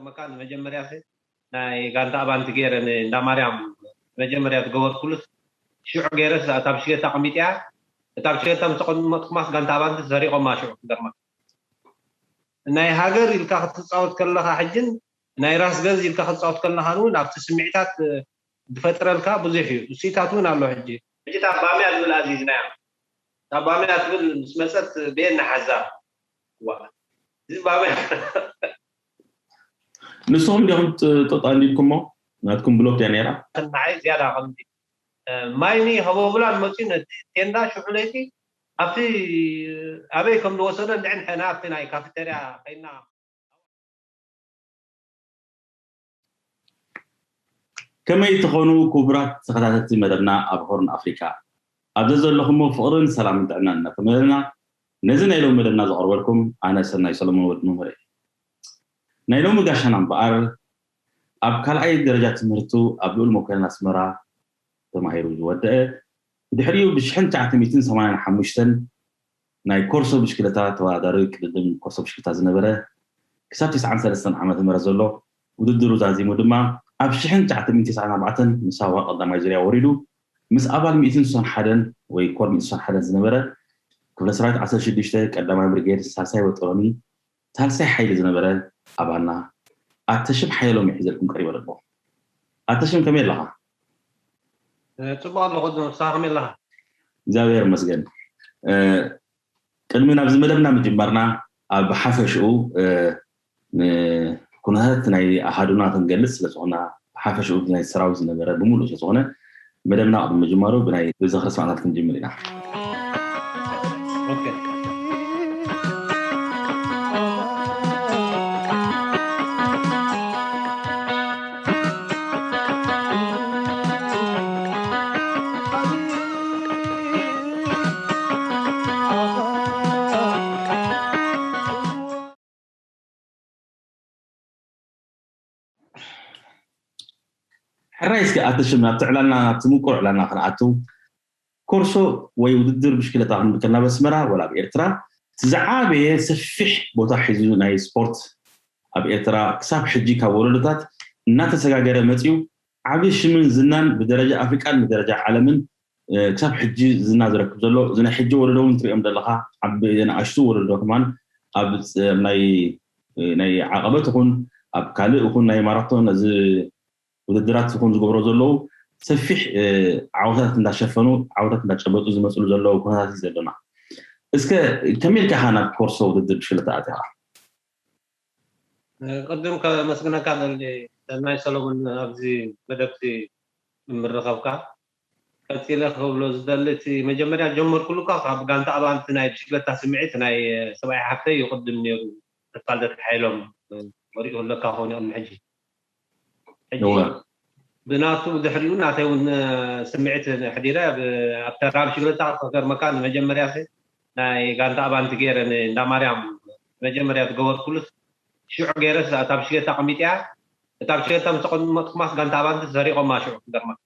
መካን መጀመርያ ሲ ናይ ጋንታ ኣባንቲ ገይረ ንእንዳ ማርያም መጀመርያ ዝገበርኩሉስ ሽዑ ገይረስ እታ ብሽገታ ኣቐሚጥያ። እታ ብሽገታ ምስ ኣቐመጥኩማስ ጋንታ ኣባንቲ ሰሪቖማ ሽዑ ክገርመካ። ናይ ሃገር ኢልካ ክትጻወት ከለኻ ሕጅን ናይ ራስ ገዝ ኢልካ ክትጻወት ከለኻ እውን ኣብቲ ስምዒታት ዝፈጥረልካ ብዙሕ እዩ። እሱታት እውን ኣሎ። ሕጂ ሕጂ እታ ባምያ ዝብል ኣዚዝናያ። እታ ባምያ ትብል ምስ መጸት ቤን ንሓዛ። ዋ፣ እዚ ባምያ ንስኹም ዲኹም ጥ- ጦጣ እንዲልኩሞ ናትኩም ብሎክ እያ ነይራ። ንዓይ ዝያዳ ከምዚ ማይኒ ከበቡላን መፅዩ ነቲ ቴንዳ ሽዑ ለይቲ ኣብቲ ኣበይ ከም ዝወሰዶ እንድዕን ሕና ኣብቲ ናይ ካፌቴርያ ከይና ከመይ ትኾኑ ክቡራት ተኸታተልቲ መደብና ኣብ ሆርን ኣፍሪካ? ኣብ ዘዘለኹሞ ፍቕርን ሰላምን ጥዕናን እናተመነና ነዚ ናይ ሎሚ መደብና ዘቕርበልኩም ኣነ ሰናይ ሰሎሞን ወዲ መምህር እየ። ናይ ሎሚ ጋሻና እምበኣር ኣብ ካልኣይ ደረጃ ትምህርቱ ኣብ ልኡል መኮነን ኣስመራ ተማሂሩ ዝወደአ ብድሕሪኡ ብ ሽሕን ትሽዓተ ሚእትን ሰማንያን ሓሙሽተን ናይ ኮርሶ ብሽክለታ ተወዳዳሪ ቅድድም ኮርሶ ብሽክለታ ዝነበረ ክሳብ ተስዓን ሰለስተን ዓመተ ምህረት ዘሎ ውድድሩ ዛዚሙ ድማ ኣብ ሽሕን ትሽዓተ ሚእትን ተስዓን ኣርባዕተን ምስ ሳዋ ቀዳማይ ዙርያ ወሪዱ ምስ ኣባል ሚእትን ስሳን ሓደን ወይ ኮር ሚእትን ስሳን ሓደን ዝነበረ ክፍለ ሰራዊት ዓሰርተ ሽዱሽተ ቀዳማይ ብሪጌድ ሳልሳይ ወጠሎኒ ሳልሳይ ሓይሊ ዝነበረ ኣባልና ኣተሽም ሓየሎም እዩ ሒዘልኩም ቀሪበ ኣለኹ። ኣተሽም ከመይ ኣለኻ? ፅቡቅ ኣለኹ። ንስኻ ከመይ ኣለኻ? እግዚኣብሔር ይመስገን። ቅድሚ ናብዚ መደብና ምጅማርና ኣብ ሓፈሽኡ ንኩነታት ናይ ኣሃዱና ክንገልፅ ስለዝኾና ብሓፈሽኡ ናይ ሰራዊት ዝነበረ ብምሉእ ስለዝኾነ መደብና ቅድሚ ምጅማሩ ብናይ ብዝኽሪ ሰማእታት ክንጅምር ኢና። ሕራይ እስኪ ኣተሽም ናብቲ ዕላልና ናብቲ ምቁር ዕላልና ክንኣትው ኮርሶ ወይ ውድድር ብሽክለታ ክንብል ከለና ኣብ ኣስመራ ወላ ኣብ ኤርትራ እቲ ዝዓበየ ሰፊሕ ቦታ ሒዙ ናይ ስፖርት ኣብ ኤርትራ ክሳብ ሕጂ ካብ ወለዶታት እናተሰጋገረ መፅዩ ዓቢ ሽምን ዝናን ብደረጃ ኣፍሪቃን ብደረጃ ዓለምን ክሳብ ሕጂ ዝና ዝረክብ ዘሎ እዚ ናይ ሕጂ ወለዶ እውን ትሪኦም ዘለካ ዓቢ ንኣሽቱ ወለዶ ከማን ኣብ ናይ ናይ ዓቐበት ይኹን ኣብ ካልእ ይኹን ናይ ማራቶን እዚ ውድድራት ይኹን ዝገብሮ ዘለዉ ሰፊሕ ዓወታት እንዳሸፈኑ ዓወታት እንዳጨበጡ ዝመፅሉ ዘለዉ ኩነታት እዩ ዘለና። እስከ ከመይ ኢልካ ኢኻ ናብ ኮርሶ ውድድር ብሽክለታ ኣቲኻ? ቅድም ከመስግነካ ደሊ ሰናይ ሰሎሞን ኣብዚ መደብቲ ምርኸብካ ቀፂለ ክብሎ ዝደሊ እቲ መጀመርያ ጀመርኩሉ እኳ ካብ ጋንታ ኣባንቲ ናይ ብሽክለታ ስምዒት ናይ ሰብኣይ ሓፍተይ እዩ ቅድም ነይሩ ተፋልደት ሓይሎም ወሪኡ ኣለካ ኾን ቅድሚ ሕጂ ሕጂ ብናቱ ብድሕሪኡ ናተይ እውን ስምዒት ሕዲረ ኣብ ተራ ብሽክለታ ክገርመካ ንመጀመርያ ናይ ጋንታ ኣባንቲ ገይረ ንእንዳ ማርያም መጀመርያ ዝገበርኩሉስ ሽዑ ገይረስ እታ ብሽክለታ ኣቐሚጥያ እታ ብሽክለታ ምስ ኣቐመጥኩማስ ጋንታ ኣባንቲ ሰሪቖማ ሽዑ ክገርመካ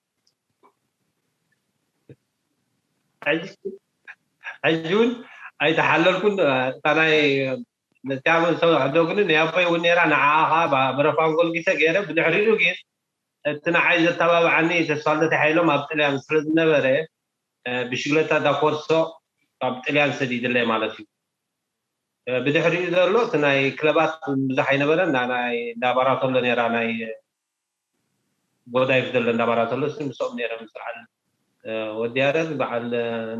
ሕጂ እውን ኣይተሓለልኩን እታ ናይ ነቲያ ሰው ሕዶ ግን ናይ ኣቦይ እውን ነራ ንዓኻ ብረፋን ጎልጊሰ ገይረ ብድሕሪኡ ግን እቲ ንዓይ ዘተባብዓኒ ተስፋልደት ሓይሎም ኣብ ጥልያን ስለ ዝነበረ ብሽግለታ ዳኮርሶ ካብ ጥልያን ሰዲድለይ ማለት እዩ። ብድሕሪኡ ዘሎ እቲ ናይ ክለባት ብዙሕ ኣይነበረን ናይ እንዳባራተሎ ነራ ናይ ጎዳይፍ ዘሎ እንዳባራተሎ ምስኦም ነረ ምስ በዓል ወዲ ያረድ በዓል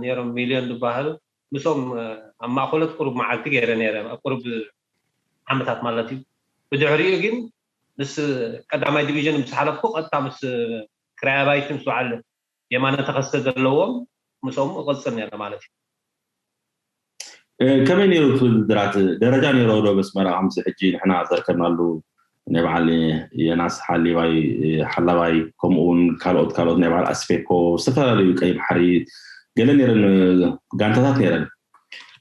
ነሮም ሚልዮን ዝበሃሉ ምስኦም ኣብ ማእከሎት ቁሩብ መዓልቲ ገይረ ነረ ኣብ ቁሩብ ዓመታት ማለት እዩ። ብድሕሪኡ ግን ምስ ቀዳማይ ዲቪዥን ምስ ሓለፍኩ ቀጥታ ምስ ክራይ ኣባይቲ ምስ በዓል የማነ ተኸስተ ዘለዎም ምስኦም እቐፅል ነረ ማለት እዩ። ከመይ ነይሩ እቲ ውድድራት ደረጃ ነይሮ ዶ በስመራ ከምዚ ሕጂ ንሕና ዘርከብናሉ ናይ በዓል የናስ ሓሊባይ ሓላባይ ከምኡ እውን ካልኦት ካልኦት ናይ በዓል ኣስፌኮ ዝተፈላለዩ ቀይ ባሕሪ ገለ ነይረን ጋንታታት ነይረን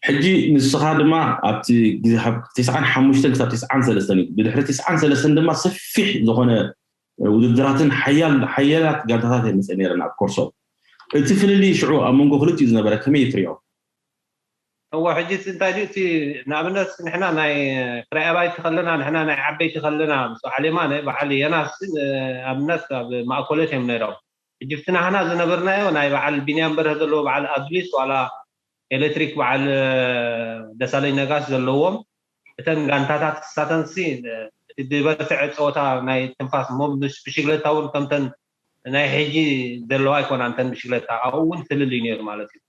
ሕጂ ንስኻ ድማ ኣብቲ ግዜ ካብ ተስዓን ሓሙሽተን ክሳብ ተስዓን ሰለስተን እዩ ብድሕሪ ተስዓን ሰለስተን ድማ ሰፊሕ ዝኾነ ውድድራትን ሓያል ሓያላት ጋንታታት እየን መፅእ ነይረን ኣብ ኮርሶ እቲ ፍልልይ ሽዑ ኣብ መንጎ ክልቲኡ ዝነበረ ከመይ ትሪኦ እወ፣ ሕጂ እቲ እንታይ ድዩ እቲ፣ ንኣብነት ንሕና ናይ ክራይ ኣባይቲ ከለና፣ ንሕና ናይ ዓበይቲ ከለና፣ ምስ በዓል የማነ፣ በዓል የናስ ንኣብነት ኣብ ማእኮለት እዮም ነይሮም። ሕጂ እቲ ናህና ዝነበርናዮ ናይ በዓል ቢንያም በርሀ ዘለዎ በዓል ኣድሊስ ዋላ ኤሌክትሪክ በዓል ደሳለኝ ነጋሽ ዘለዎም እተን ጋንታታት ክሳተንሲ እቲ ዝበርትዐ ፀወታ ናይ ትንፋስ ሞ ብሽግለታ እውን ከምተን ናይ ሕጂ ዘለዋ ኣይኮና እንተን ብሽግለታ ኣብኡ እውን ፍልል እዩ ነይሩ ማለት እዩ።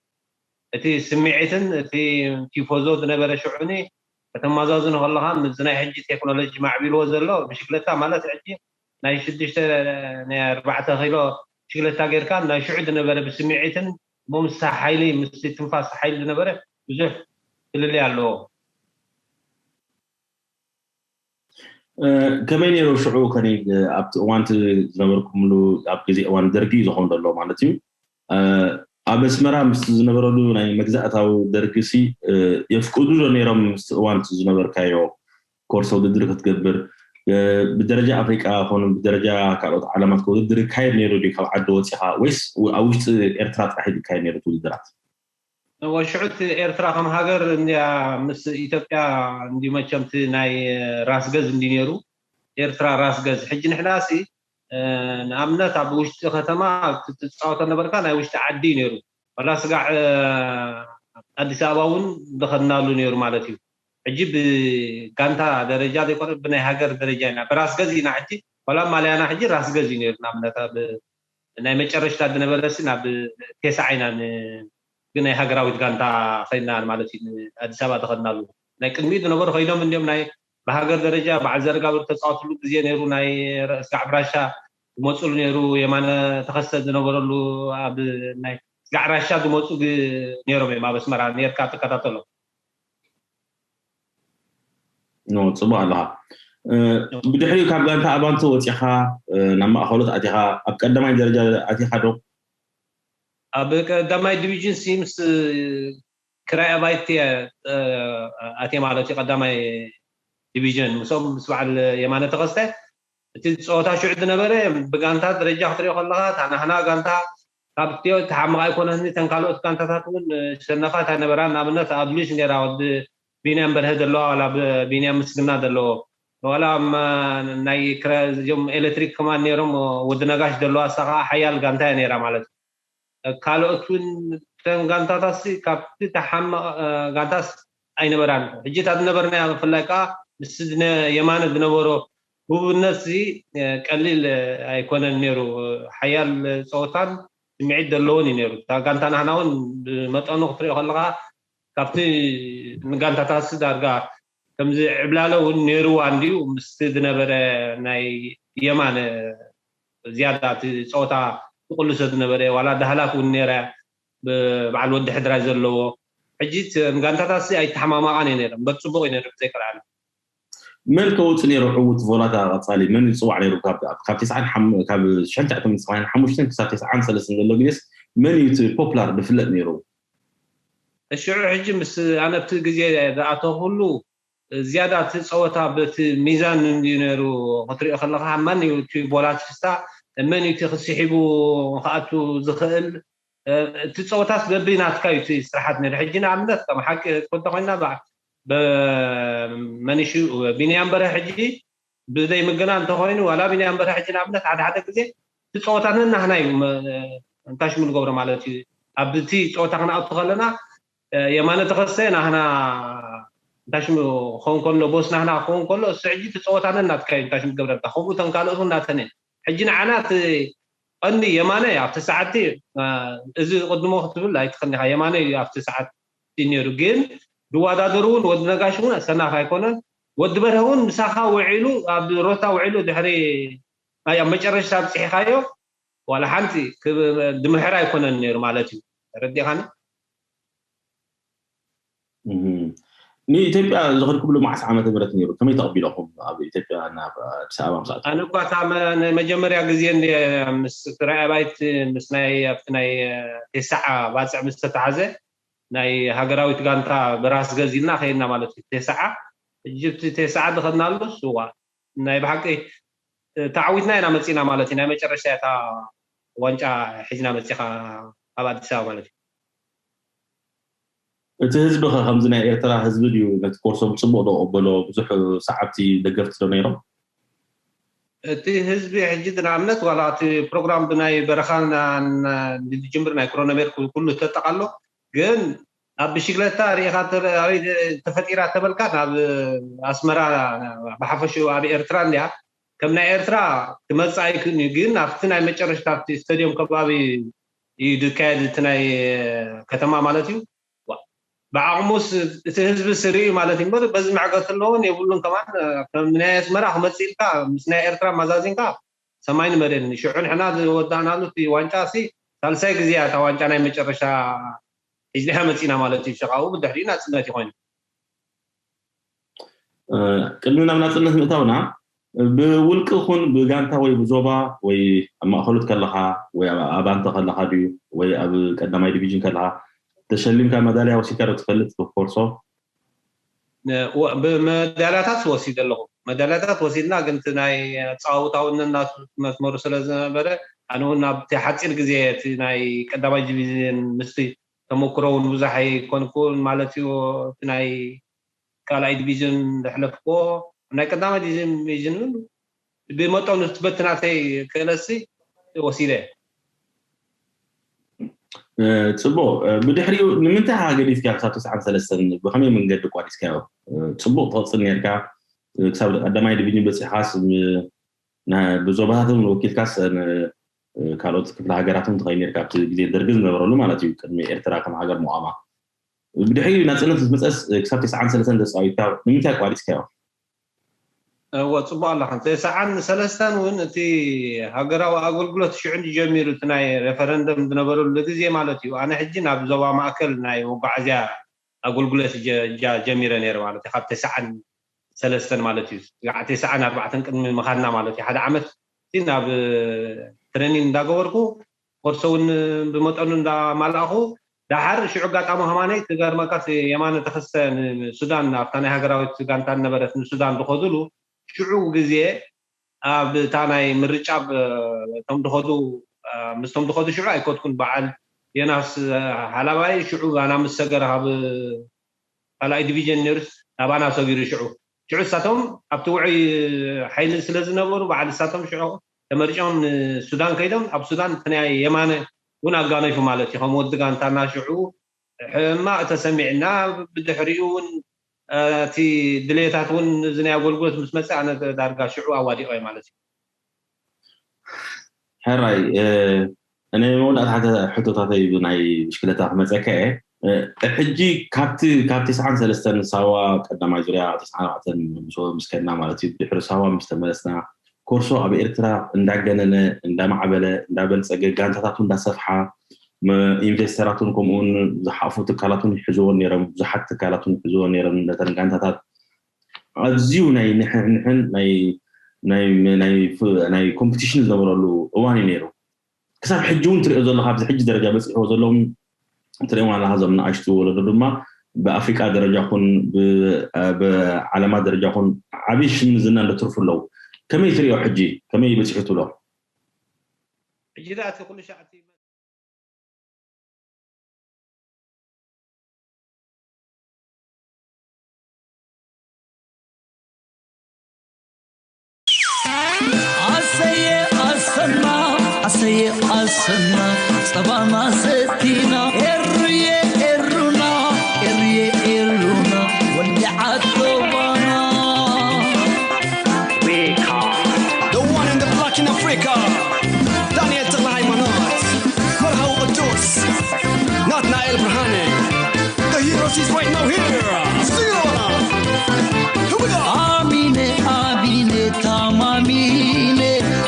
እቲ ስምዒትን እቲ ቲፎዞ ዝነበረ ሽዑኒ ከተማዛዝኑ ከለኻ ምስ ናይ ሕጂ ቴክኖሎጂ ማዕቢልዎ ዘሎ ብሽግለታ ማለት ሕጂ ናይ ሽዱሽተ ናይ ኣርባዕተ ኪሎ ብሽግለታ ጌርካ ናይ ሽዑ ዝነበረ ብስምዒትን ሞ ምስ ሓይሊ ምስ ትንፋስ ሓይሊ ዝነበረ ብዙሕ ፍልልይ ኣለዎ። ከመይ ነይሩ ሽዑ ከ ኣብቲ እዋንቲ ዝነበርኩምሉ ኣብ ግዜ እዋን ደርጊ ዝኸውን ዘሎ ማለት እዩ ኣብ ኣስመራ ምስ ዝነበረሉ ናይ መግዛእታዊ ደርጊ ሲ የፍቅዱ ዶ ነይሮም ምስ እዋንቲ ዝነበርካዮ ኮርስ ውድድር ክትገብር ብደረጃ ኣፍሪቃ ኮኑ ብደረጃ ካልኦት ዓለማት ውድድር ይካየድ ነይሩ ድዩ ካብ ዓዲ ወፂኻ ወይስ ኣብ ውሽጢ ኤርትራ ጥራሕ ይካየድ ነይሩ ውድድራት ወሽዑት ኤርትራ ከም ሃገር እንዲያ ምስ ኢትዮጵያ እንዲ መቸምቲ ናይ ራስ ገዝ እንዲ ነይሩ ኤርትራ ራስ ገዝ ሕጂ ንሕና ሲ ንኣብነት ኣብ ውሽጢ ከተማ ትፃወተ ነበርካ ናይ ውሽጢ ዓዲ ነይሩ ወላ ስጋዕ ኣዲስ ኣበባ እውን ዝኸድናሉ ነይሩ ማለት እዩ ሕጂ ብጋንታ ደረጃ ዘይኮነ ብናይ ሃገር ደረጃ ኢና ብራስ ገዝ ኢና ሕጂ ወላ ማልያና ሕጂ ራስ ገዝ እዩ ነይሩ ንኣብነት ናይ መጨረሽታ ዝነበረ ሲ ናብ ቴስዓ ኢና ብናይ ሃገራዊት ጋንታ ኸይድና ማለት እዩ ኣዲስ ኣበባ ተኸድናሉ ናይ ቅድሚኡ ዝነበሩ ኸይዶም እንዲም ናይ ብሃገር ደረጃ በዓል ዘርጋብር ተፃወትሉ ግዜ ነይሩ ናይ ስጋዕ ብራሻ ዝመፅሉ ነይሩ የማነ ተኸስተ ዝነበረሉ ኣብ ናይ ስጋዕ ራሻ ዝመፁ ነይሮም እዮም ኣብ ኣስመራ ነርካ ትከታተሎም ጽቡቅ ኣለኻ ብድሕሪኡ ካብ ጋንታ ኣባንቶ ወፂኻ ናብ ማእኸሎት ኣቲኻ ኣብ ቀዳማይ ደረጃ ኣቲኻ ዶ ኣብ ቀዳማይ ዲቪዥን ሲ ምስ ክራይ ኣባይቲ ኣትየ ማለት እዩ ቀዳማይ ዲቪዥን ምስኦም ምስ በዓል የማነ ተኸስተ እቲ ፀወታ ሽዑ ዝነበረ ብጋንታ ደረጃ ክትሪኦ ከለካ እታ ናህና ጋንታ ካብ ትዮ ተሓምቕ ኣይኮነትኒ እተን ካልኦት ጋንታታት እውን ሸነፋት ኣይነበራን ንኣብነት ኣድሊስ ነራ ወዲ ቢንያም በርሀ ዘለዋ ዋላ ቢንያም ምስግና ዘለዎ ዋላ ናይ እዚኦም ኤሌክትሪክ ከማን ነይሮም ወዲ ነጋሽ ዘለዋ እሳ ከዓ ሓያል ጋንታ እያ ነይራ ማለት እዩ ካልኦት እውን እተን ጋንታታት ካብቲ ተሓምቕ ጋንታስ ኣይነበራን ሕጂ እታ ዝነበርና ብፍላይ ከዓ ምስ የማነ ዝነበሮ ህቡብነት ቀሊል ኣይኮነን ነይሩ ሓያል ፀወታን ስምዒት ዘለዎን እዩ ነይሩ እታ ጋንታ ናህና እውን ብመጠኑ ክትሪኦ ከለካ ካብቲ ንጋንታታት ዳርጋ ከምዚ ዕብላለ እውን ነይርዋ እንድዩ ምስቲ ዝነበረ ናይ የማነ ዝያዳ እቲ ፀወታ ዝቕልሶ ዝነበረ ዋላ ዳህላክ እውን ነይራ በዓል ወዲ ሕድራይ ዘለዎ ሕጂ ንጋንታታት ኣይተሓማማቓን እየ ነይረ በር ፅቡቅ እዩ ነይረ ብዘይቀልዓለ መን ከወፅ ነይሩ ዕውት ቮላታ ቀፃሊ መን ይፅዋዕ ነይሩ ካብ ትስዓን ካብ ሽሕን ትሽዓን ሰማንያን ሓሙሽተን ክሳብ ትስዓን ሰለስተን ዘሎ ግዜስ መን እዩ እቲ ፖፕላር ዝፍለጥ ነይሩ ሽዑ ሕጂ ምስ ኣነብቲ ግዜ ዝኣተኹሉ ዝያዳ እቲ ፀወታ በቲ ሚዛን እንድዩ ነይሩ ክትሪኦ ከለካ መን እዩ እቲ ቦላቲስታ መን እዩ እቲ ክስሒቡ ክኣቱ ዝኽእል እቲ ፀወታስ በቢ ናትካ እዩ እቲ ስራሓት ነይሩ ሕጂ ንኣብነት ከም ሓቂ ትፈልጦ ኮይና መኒሹ ቢንያም በረ ሕጂ ብዘይ ምግና እንተኮይኑ ዋላ ቢንያም በረ ሕጂ ንኣብነት ሓደ ሓደ ግዜ እቲ ፀወታ ነናህና እዩ እንታይ ሽሙ ንገብሮ ማለት እዩ ኣብቲ ፀወታ ክንኣቱ ከለና የማነ ተኸስተ ናህና እንታይ ሽሙ ክኸውን ከሎ ቦስ ናህና ክኸውን ከሎ እሱ ሕጂ እቲ ፀወታ ነናትካ እዩ እንታይ ሽሙ ትገብረልካ ከምኡ እተን ካልኦት እውን ናተን እየን ሕጂ ንዓና እቲ ቀንዲ የማነ ኣብቲ ሰዓቲ እዚ ቅድሞ ክትብል ኣይትኽእል ኢኻ የማነ እዩ ኣብቲ ሰዓት ነይሩ ግን ዝወዳደሩ እውን ወዲ ነጋሽ እውን ሰናፍ ኣይኮነን ወዲ በርሀ እውን ምሳኻ ውዒሉ ኣብ ሮታ ውዒሉ ድሕሪ ኣብ መጨረሽታ ኣብፅሒኻዮ ዋላ ሓንቲ ድምሕር ኣይኮነን ነይሩ ማለት እዩ ተረዲኻኒ ንኢትዮጵያ ዝኸድኩምሉ መዓስ ዓመተ ምህረት ነይሩ ከመይ ተቐቢለኹም ኣብ ኢትዮጵያ ናብ ኣዲስ ኣበባ ምስኣት ኣነ እኳ እታ መጀመርያ ግዜ ምስ ትራይ ኣባይቲ ምስ ናይ ኣብቲ ናይ ቴስዓ ባፅዕ ምስ ተተሓዘ ናይ ሃገራዊት ጋንታ ብራስ ገዚልና ከይድና ማለት እዩ ቴስዓ እጅብቲ ቴስዓ ዝኸድናሉ ስዋ ናይ ብሓቂ ተዓዊትና ኢና መፂና ማለት እዩ ናይ መጨረሻ እታ ዋንጫ ሒዝና መፂኻ ኣብ ኣዲስ ኣበባ ማለት እዩ እቲ ህዝቢ ከ ከምዚ ናይ ኤርትራ ህዝቢ ድዩ ነቲ ኮርሶ ብጽቡቕ ዶ ቀበሎ? ብዙሕ ሰዓብቲ ደገፍቲ ዶ ነይሮም? እቲ ህዝቢ ሕጂ ንኣብነት ዋላ እቲ ፕሮግራም ብናይ በረኻን ዝጅምር ናይ ክሮኖሜር ኩሉ ተጠቃሎ፣ ግን ኣብ ብሽግለታ ርኢኻ ተበ- ኣበይ ተፈጢራ ተበልካ ናብ ኣስመራ ብሓፈሽኡ ኣብ ኤርትራ እንዲያ ከም ናይ ኤርትራ ክመጽእ ኣይክእልን እዩ። ግን ኣብቲ ናይ መጨረሽታ ኣብቲ ስታድዮም ከባቢ እዩ ዝካየድ እቲ ናይ ከተማ ማለት እዩ። ብዓቕሙስ እቲ ህዝቢ ስርኢ ማለት እዩ እምበር በዚ መዕገቲ ኣለዎን የብሉን ከማን ከም ናይ ኣስመራ ክመፅእ ኢልካ ምስ ናይ ኤርትራ ማዛዚንካ ሰማይ ንመሬን ሽዑ ንሕና ዝወዳእናሉ እቲ ዋንጫ ሲ ሳልሳይ ግዜ እያ እታ ዋንጫ ናይ መጨረሻ ሒዝናያ መፂና ማለት እዩ። ሸቃኡ ብድሕሪኡ ናፅነት ይኮይኑ ቅድሚ ናብ ናፅነት ምእታውና ብውልቂ ኹን ብጋንታ ወይ ብዞባ ወይ ኣብ ማእኸሉት ከለኻ ወይ ኣብ ኣባንተ ከለኻ ድዩ ወይ ኣብ ቀዳማይ ዲቪዥን ከለኻ ተሸሊምካ መዳልያ ወሲድካ ዶ ትፈልጥ ብኮርሶ? ብመዳልያታት ወሲደ ኣለኹ። መዳልያታት ወሲድና ግን እቲ ናይ ኣፀዋውታውነት ናቱ መስመሩ ስለ ዝነበረ ኣነ እውን ኣብቲ ሓፂር ግዜ እቲ ናይ ቀዳማይ ዲቪዝን ምስቲ ተመክሮ እውን ብዙሕ ኣይኮንኩን ማለት እዩ። እቲ ናይ ካልኣይ ዲቪዝን ዘሕለፍክዎ ናይ ቀዳማይ ዲቪዝን እውን ብመጠኑ ትበትናተይ ክእለሲ ወሲደ። ፅቡቅ። ብድሕሪኡ ንምንታይ ኢኻ ገዲፍካዮ ክሳብ ተስዓን ሰለስተን ብከመይ መንገዲ ቋዲስካዮ? ፅቡቅ ትቐፅል ነርካ ክሳብ ቀዳማይ ዲቪዝን በፂሕካስ ብዞባታት እውን ወኪልካስ ካልኦት ክፍለ ሃገራት እውን ትኸይድ ነርካ ኣብቲ ግዜ ደርጊ ዝነበረሉ ማለት እዩ ቅድሚ ኤርትራ ከም ሃገር ምቋማ። ብድሕሪኡ ናፅነት ምስ መፀስ ክሳብ ተስዓን ሰለስተን ተፃዊትካ ንምንታይ ኣቋሪፅካዮ? እወ ፅቡቅ ኣለካ። ተስዓን ሰለስተን እውን እቲ ሃገራዊ ኣገልግሎት ሽዑ ጀሚሩ እቲ ናይ ሬፈረንደም ዝነበረሉ ግዜ ማለት እዩ። ኣነ ሕጂ ናብ ዞባ ማእከል ናይ መጓዓዝያ ኣገልግሎት ጀሚረ ነይረ ማለት እዩ። ካብ ተስዓን ሰለስተን ማለት እዩ። ተስዓን ኣርባዕተን ቅድሚ ምኻድና ማለት እዩ። ሓደ ዓመት ናብ ትሬኒንግ እንዳገበርኩ ኮርሶ እውን ብመጠኑ እንዳማላእኹ ዳሓር ሽዑ ኣጋጣሚ ከማነይ ትገርመካ የማነ ተኸስተ ንሱዳን ኣብታ ናይ ሃገራዊት ጋንታ ነበረት ንሱዳን ዝኸዱሉ ሽዑ ግዜ ኣብ እታ ናይ ምርጫ እቶም ዝኸዱ ምስቶም ዝኸዱ ሽዑ ኣይኮትኩን በዓል ዮናስ ሓላባይ ሽዑ ኣና ምስ ሰገረ ካብ ካልኣይ ዲቪዥን ነይሩስ ናባና ሰጊሩ ሽዑ ሽዑ እሳቶም ኣብቲ ውዑይ ሓይሊ ስለ ዝነበሩ በዓል እሳቶም ሽዑ ተመሪዖም ንሱዳን ከይዶም ኣብ ሱዳን እቲ ናይ የማነ እውን ኣጋነሹ ማለት እዩ ከም ወዲ ጋንታና ሽዑ ሕማቕ ተሰሚዕና ብድሕሪኡ እውን እቲ ድሌታት እውን እዚ ናይ ኣገልግሎት ምስ መፀ ኣነ ዳርጋ ሽዑ ኣዋዲቐ ማለት እዩ ሕራይ ናይ መወዳእታ ሓደ ሕቶታተይ ናይ ብሽክለታ ክመፀካ እየ ሕጂ ካብቲ ካብ ተስዓን ሰለስተን ሳዋ ቀዳማይ ዙርያ ተስዓን ኣርባዕተን ምስ ከድና ማለት እዩ ድሕሪ ሳዋ ምስ ተመለስና ኮርሶ ኣብ ኤርትራ እንዳገነነ እንዳማዕበለ እንዳበልፀገ ጋንታታቱ እንዳሰፍሓ ኢንቨስተራትን ከምኡውን ዝሓፉ ትካላትን ይሕዝዎ ነይሮም ብዙሓት ትካላትን ይሕዝዎ ነይሮም ነተን ጋንታታት ኣዝዩ ናይ ንሕንሕን ናይ ኮምፒቲሽን ዝነበረሉ እዋን እዩ ነይሩ ክሳብ ሕጂ እውን ትሪኦ ዘለካ ኣብዚ ሕጂ ደረጃ በፂሕዎ ዘለዎም ትሪኦም ኣለካ እዞም ንኣሽቱ ወለዶ ድማ ብኣፍሪቃ ደረጃ ኹን ብዓለማ ደረጃ ኹን ዓብዪ ሽምን ዝናን ዘትርፉ ኣለዉ ከመይ ትሪኦ ሕጂ ከመይ በፂሑ ትብሎ ሕጂ ዳኣ እቲ ኩሉ ሻዕ ኣሰየ ኣሰና ኣሰየ ኣሰና ጸባና ሰቲና ኤሩየ ኤሩና ኤሩየ ኤሩና ወዲ ዓጦባና The one and the black in Africa, Daniel Tala Haymanot, Marhaw Qudus, Natnael Brahane. The heroes is right now here. Sing it all out. Here we go. ኣሚነ ኣሚነ ታማሚነ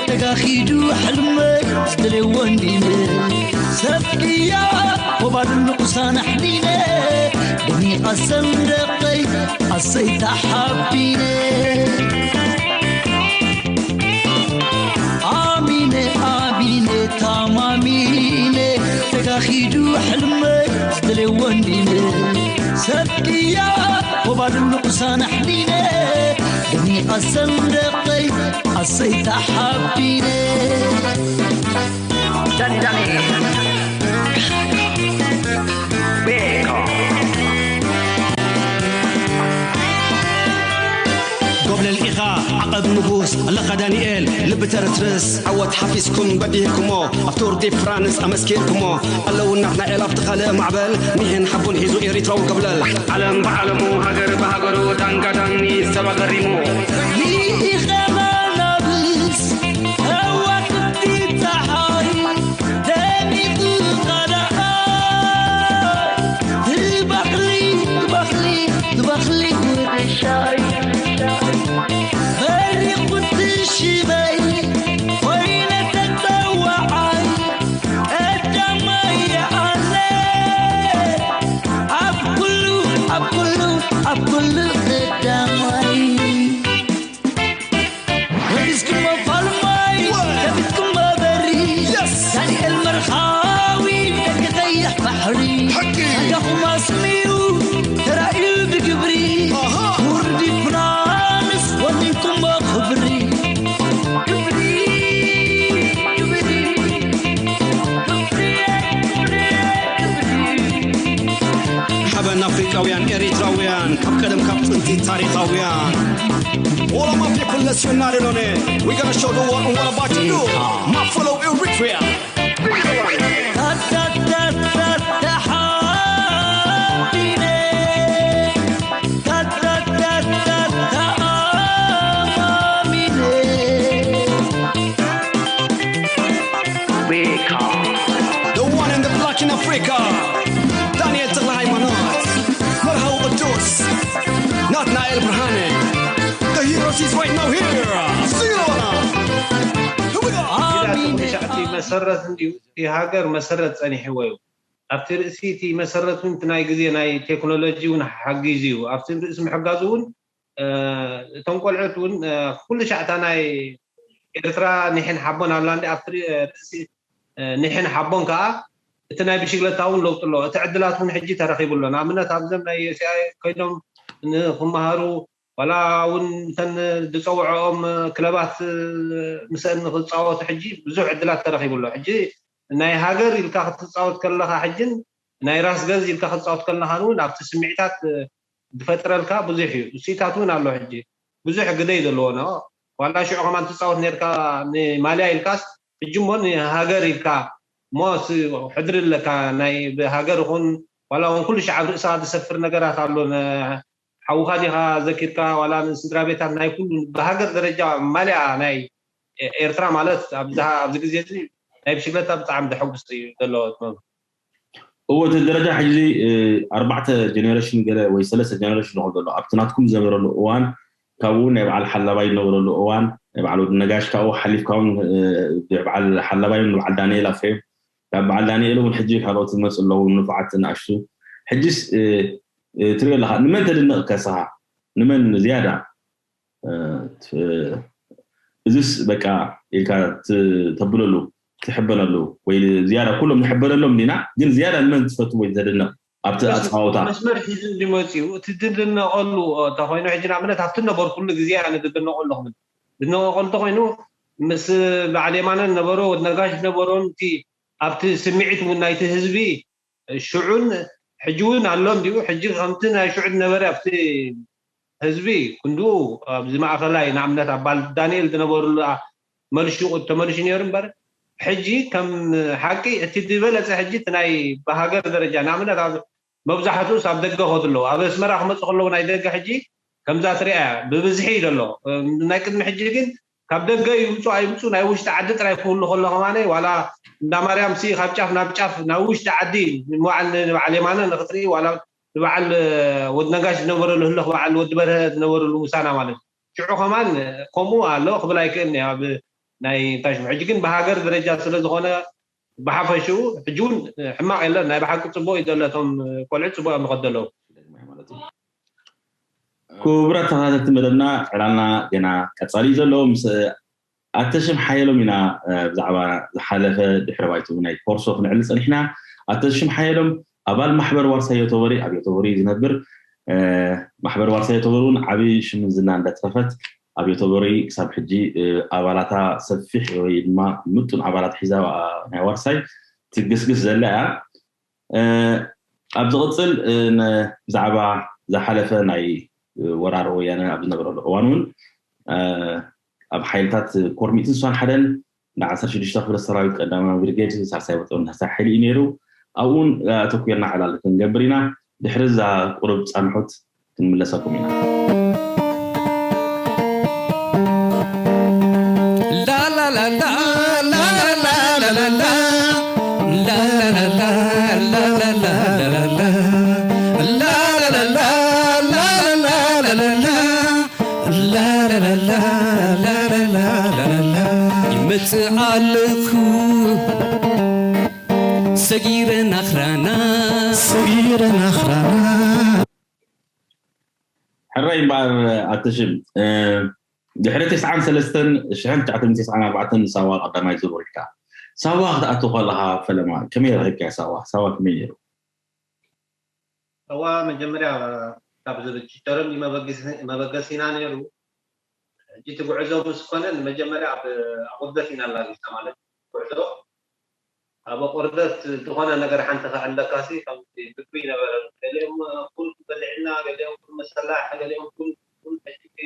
ተጋኺዱ ሕልመይ ዝደልየ ወንድመይ ሰብ ቅያ ወባድን ንቑሳን ኣሕሊነ ደሚቓ ሰንደቐይ ኣሰይ ተሓቢነ ኣሚነ ኣሚነ ታማሚነ ተጋኺዱ ሕልመይ ዝደልየ ወንድመይ ሰብ ቅያ ወባድን ንቑሳን ኣሕሊነ ደሚቓ ሰንደቐይ ኣሰይ ተሓቢነ Danny, Danny. Big. ንጉስ ኣለኻ ዳንኤል ልቢ ተረትርስ ዓወት ሓፊስኩም በዲህኩሞ ኣብ ቱር ዲ ፍራንስ ኣመስኪርኩሞ ኣለዉ ናትና ኤል ኣብቲ ካልእ ማዕበል ኒህን ሓቦን ሒዙ ኤሪትራዊ ገብለል ዓለም ብዓለሙ ሃገር ብሃገሩ ዳንጋ ዳኒ ሰብ ኣገሪሙ ሊኢኸና ናብስ ከዋክብቲ ፀሓይ ደሚቑ ኻልኣይ ትባኽሊ ትባኽሊ ትባኽሊ ውርሻይ በሪቑ ትሽመይ ኮይነ ተፀዋዓይ ቀዳማይ ኣነ ኣብ ኩሉ ኣብ ኩሉ ኣብ ኩሉ ቀዳማይ ወዲስኩሞ ፋልማይ ከፊትኩሞ በሪ ዳንኤል መርሃዊ ደቂ ቀይሕ ባሕሪ ሓዳኹም ኣስሚሩ ተራእዩ ብግብሪ ውርዲ ፍራንስ ወኒንኩሞ ክብሪ ክብሪ ክብሪ ክብሪ ክብሪ ሓበን ኣፍሪቃውያን ኤሪትራውያን ካብ ቀደም ካብ ጥንቲ ታሪኻውያን All of my people, let's unite on it. We're gonna show the world what about you do. My fellow Eritrea. ታታታታታ ሓቢነ ታታታታታ ኣማሚነ The one and the black in Africa. ዳንኤል ተክለ ሃይማኖት፣ መርሃዊ ቅዱስ፣ ናትናኤል ብርሃነ። The heroes is right now here. See you on. Here we go. ኪዳን እቲ መሰረት እንድዩ እቲ ሃገር መሰረት ፀኒሕዎ እዩ ኣብቲ ርእሲ እቲ መሰረት እውን ናይ ግዜ ናይ ቴክኖሎጂ እውን ሓጊዙ እዩ ኣብቲ ርእሲ ምሕጋዙ እውን እቶም ቆልዑት እውን ኩሉ ሻዕታ ናይ ኤርትራ ኒሕን ሓቦን ኣላ እንዲ ኣብቲ ርእሲ ኒሕን ሓቦን ከዓ እቲ ናይ ብሽግለታ እውን ለውጢ ኣሎ እቲ ዕድላት እውን ሕጂ ተረኪቡ ኣሎ ንኣብነት ኣብዘም ናይ ሲኣይ ኮይኖም ንክመሃሩ ዋላ እውን እተን ዝፀውዐኦም ክለባት ምስአን ንክፃወቱ ሕጂ ብዙሕ ዕድላት ተረኪቡ ኣሎ ሕጂ ናይ ሃገር ኢልካ ክትፃወት ከለካ ሕጅን ናይ ራስ ገዝ ኢልካ ክትፃወት ከለካ እውን ኣብቲ ስምዒታት ዝፈጥረልካ ብዙሕ እዩ ውፅኢታት እውን ኣሎ ሕጂ ብዙሕ ግደ እዩ ዘለዎ ን ዋላ ሽዑ ከማን ትፃወት ነርካ ንማልያ ኢልካስ ሕጂ እሞ ንሃገር ኢልካ እሞ ሕድሪ ኣለካ ናይ ብሃገር ይኹን ዋላ እውን ኩሉ ሻዕ ኣብ ርእስኻ ዝሰፍር ነገራት ኣሎ ሓውኻ ዲኻ ዘኪርካ ዋላ ንስድራ ቤታት ናይ ኩሉ ብሃገር ደረጃ ማልያ ናይ ኤርትራ ማለት ኣብዚ ግዜ እዚ ናይ ብሽግለታ ብጣዕሚ ዘሐጉስ እዩ ዘሎ ጥበብ እዎ እቲ ደረጃ ሕጂ ኣርባዕተ ጀነሬሽን ገለ ወይ ሰለስተ ጀነሬሽን ዝኮን ዘሎ ኣብቲ ናትኩም ዝነበረሉ እዋን ካብኡ ናይ በዓል ሓላባይ ዝነበረሉ እዋን ናይ በዓል ወዲ ነጋሽ ካብኡ ሓሊፍካ እውን ብበዓል ሓላባይ እውን ንበዓል ዳንኤል ኣፍሬም ካብ በዓል ዳንኤል እውን ሕጂ ካልኦት ዝመፁ ኣለዉ ንፉዓት ንኣሽቱ ሕጂስ ትሪኦ ኣለካ ንመን ተድንቕ ከስኻ ንመን ዝያዳ እዝስ በቃ ኢልካ ተብለሉ ትሕበነሉ ወይ ዝያዳ ኩሎም ንሕበነሎም ዲና ግን ዝያዳ ንመን ትፈቱ ወይ ተድንቕ ኣብቲ ኣፀዋውታ መስመር ሒዙ ዝመፅኡ እቲ ዝድነቐሉ እንተኮይኑ ሕጂ ንኣብነት ኣብቲ ነበርኩሉ ግዜ ኣነ ዝድነቐሉ ክብል ዝድነቐሉ እንተኮይኑ ምስ በዓል የማነ ዝነበሮ ወድ ነጋሽ ዝነበሮን እቲ ኣብቲ ስምዒት እውን ናይቲ ህዝቢ ሽዑን ሕጂ እውን ኣሎ እንዲኡ ሕጂ ከምቲ ናይ ሽዑ ዝነበረ ኣብቲ ህዝቢ ክንድኡ ኣብዚ ማእኸላይ ንኣብነት ኣብ ባል ዳንኤል ዝነበሩሉ መልሹ ተመልሹ ነይሩ እምበር ሕጂ ከም ሓቂ እቲ ዝበለፀ ሕጂ እቲ ናይ ብሃገር ደረጃ ንኣብነት ኣብ መብዛሕትኡስ ኣብ ደገ ከዱ ኣለዉ ኣብ ኣስመራ ክመፁ ከለዉ ናይ ደገ ሕጂ ከምዛ ትሪኣ እያ ብብዝሒ እዩ ዘሎ ናይ ቅድሚ ሕጂ ግን ካብ ደገ ይምፁ ኣይምፁ ናይ ውሽጢ ዓዲ ጥራይ ክህሉ ከሎ ከማነ ዋላ እንዳ ማርያም ሲ ካብ ጫፍ ናብ ጫፍ ናብ ውሽጢ ዓዲ ንበዓል ንበዓል የማነ ንክትርኢ ዋላ ንበዓል ወድ ነጋሽ ዝነበረሉ ህልኽ በዓል ወዲ በርሀ ዝነበረሉ ምሳና ማለት እዩ ሽዑ ከማን ከምኡ ኣሎ ክብል ኣይክእል ኣብ ናይ እንታይ ሽሙ ሕጂ ግን ብሃገር ደረጃ ስለ ዝኾነ ብሓፈሽኡ ሕጂ እውን ሕማቕ የለን ናይ ብሓቂ ፅቡቅ እዩ ዘሎ እቶም ቆልዑ ፅቡቅ እዮም ንኸዱ ኣለዉ ክቡራት ተኸታተልቲ መደብና ዕላልና ገና ቀፃሊ እዩ ዘሎ ምስ ኣተሽም ሓየሎም ኢና ብዛዕባ ዝሓለፈ ድሕሪ ባይትኡ ናይ ኮርሶ ክንዕሊ ፀኒሕና ኣተሽም ሓየሎም ኣባል ማሕበር ዋርሳይ ዮቶበሪ ኣብ ዮቶበሪ ዝነብር ማሕበር ዋርሳይ ዮቶበሪ እውን ዓብዪ ሽምን ዝና እንዳትረፈት ኣብ ዮቶበሪ ክሳብ ሕጂ ኣባላታ ሰፊሕ ወይ ድማ ምጡን ኣባላት ሒዛ ናይ ዋርሳይ ትግስግስ ዘላ እያ ኣብ ዝቕፅል ብዛዕባ ዝሓለፈ ናይ ወራር ወያነ ኣብ ዝነበረሉ እዋን እውን ኣብ ሓይልታት ኮር ሚእትን ስሳን ሓደን ን ዓሰርተ ሽዱሽተ ክፍለ ሰራዊት ቀዳማዊ ብርጌድ ሳልሳይ ወጥን ሳልሳይ ሓይሊ እዩ ነይሩ። ኣብኡን ኣተኩርና ዕላል ክንገብር ኢና። ድሕሪ እዛ ቁሩብ ፃንሑት ክንምለሰኩም ኢና። ይመጽእ ኣለኹ ሰጊረ ናኽራና ሰጊረ ናኽራና። ሕራይ እምበኣር ኣተሽም ድሕሪ ተስዓን ሰለስተን ሽሕን ትሽዓተ ሚእትን ተስዓን ኣርባዕተን ሳዋ ቀዳማይ ዙር ወሪድካ። ሳዋ ክትኣቱ ከለኻ ፈለማ ከመይ ረኺብካያ? ሳዋ ሳዋ ከመይ ነይሩ? ሳዋ መጀመርያ ካብ ዝብችተረኒ መበገሲና ነይሩ። ሕጂ እቲ ጉዕዞ ምስ ኮነ ንመጀመርያ ኣብ ኣቑርደት ኢና ኣላጊስና ማለት እዩ። ጉዕዞ ኣብ ኣቑርደት ዝኾነ ነገር ሓንቲ ከዕለካ ሲ ከምዚ ግብሪ ነበረ። ገሊኦም ፉል በሊዕና፣ ገሊኦም ፉል መሰላሕ፣ ገሊኦም ፉል ፉል ሕጂ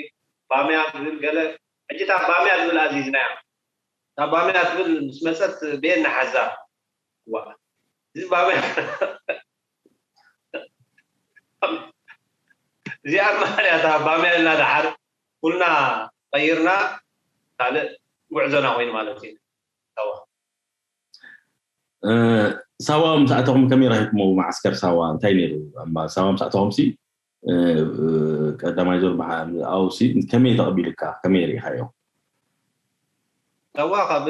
ባምያ ዝብል ገለ ሕጂ እታ ባምያ ዝብል ኣዚዝናያ። እታ ባምያ ትብል ምስ መፀት ቤን ንሓዛ ዋ እዚ ባምያ እዚኣ ማርያ እታ ባምያ ኢልና ደሓር ኩልና ቀይርና ካልእ ጉዕዞና ኮይኑ ማለት እዩ። ሳዋ ሳዋ ምስ ኣተኹም ከመይ ረኺብኩሞ? ማዓስከር ሳዋ እንታይ ነይሩ? ሳዋ ምስ ኣተኹም ሲ ቀዳማይ ዞር በሓ ኣብሲ ከመይ ተቐቢሉካ? ከመይ ሪኢኻዮ? ሳዋ ካብ